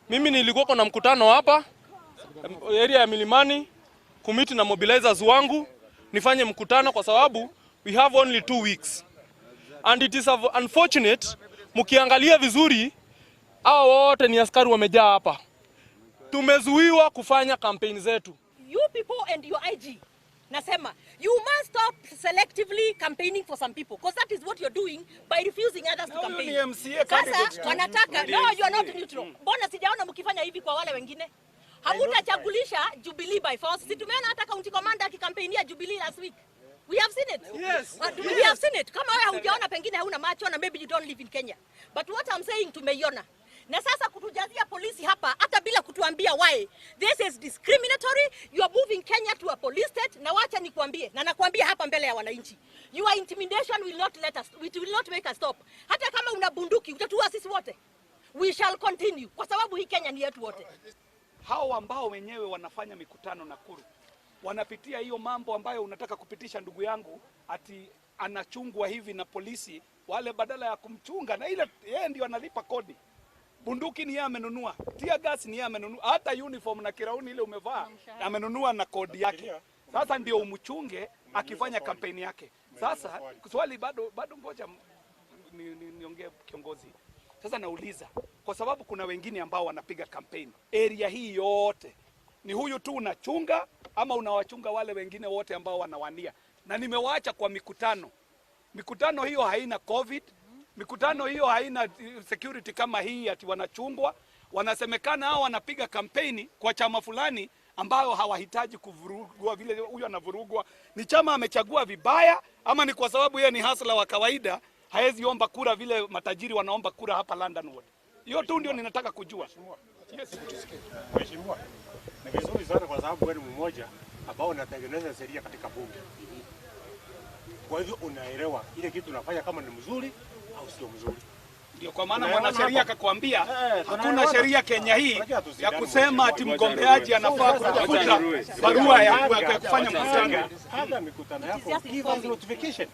Mimi nilikuwa na mkutano hapa area ya Milimani kumeet na mobilizers wangu nifanye mkutano kwa sababu we have only 2 weeks and it is unfortunate. Mkiangalia vizuri, hawa wote ni askari wamejaa hapa. Tumezuiwa kufanya kampeni zetu. You people and your IG, nasema you must stop selectively campaigning for some people, because that is what you're doing by refusing others to Huyu campaign. ni MCA candidate Sasa tu. Wanataka, no, you are not neutral. Mbona sijaona mkifanya hivi kwa wale wengine? Hamutachagulisha Jubilee by force. Si tumeona hata county commander akikampainia Jubilee last week? We have seen it. Yes. We have seen it. Kama wewe haujaona, pengine hauna macho na maybe you don't live in Kenya. But what I'm saying, tumeiona. Na sasa kutujazia polisi hapa hata bila kutuambia why. This is discriminatory. You are moving Kenya to a police state. Na wacha nikuambie, na nakuambia hapa mbele ya wananchi. Your intimidation will not let us, it will not make us stop. Hata kama una bunduki utatua sisi wote. We shall continue kwa sababu hii Kenya ni yetu wote. Hao ambao wenyewe wanafanya mikutano Nakuru wanapitia hiyo mambo ambayo unataka kupitisha, ndugu yangu, ati anachungwa hivi na polisi wale, badala ya kumchunga na ile yeye ndio analipa kodi. Bunduki ni yeye amenunua, tear gas ni yeye amenunua, hata uniform na kirauni ile umevaa amenunua na kodi yake. Sasa ndio umchunge akifanya kampeni yake. Sasa swali bado bado, ngoja niongee kiongozi. Sasa nauliza kwa sababu kuna wengine ambao wanapiga kampeni area hii yote, ni huyu tu unachunga ama unawachunga wale wengine wote ambao wanawania? Na nimewaacha kwa mikutano. Mikutano hiyo haina COVID, mikutano hiyo haina security kama hii ati wanachungwa. Wanasemekana hao wanapiga kampeni kwa chama fulani ambayo hawahitaji kuvurugwa vile huyu anavurugwa. Ni chama amechagua vibaya ama ni kwa sababu yeye ni hustler wa kawaida, haezi omba kura vile matajiri wanaomba kura hapa London Ward? Hiyo tu ndio ninataka kujua. Yes. Mheshimiwa, ni vizuri sana kwa sababu wewe ni mmoja ambao unatengeneza sheria katika bunge. Kwa hivyo unaelewa ile kitu unafanya kama ni mzuri au sio mzuri. Ndio kwa maana Tunaelewana mwanasheria hapo? akakwambia hakuna Tunaelewana. sheria Kenya hii Unajua ya tusindane, kusema ati mheshimiwa. mgombeaji anafaa kutafuta barua ya kufanya mkutano. Hata mikutano yako, just give us informing. notification.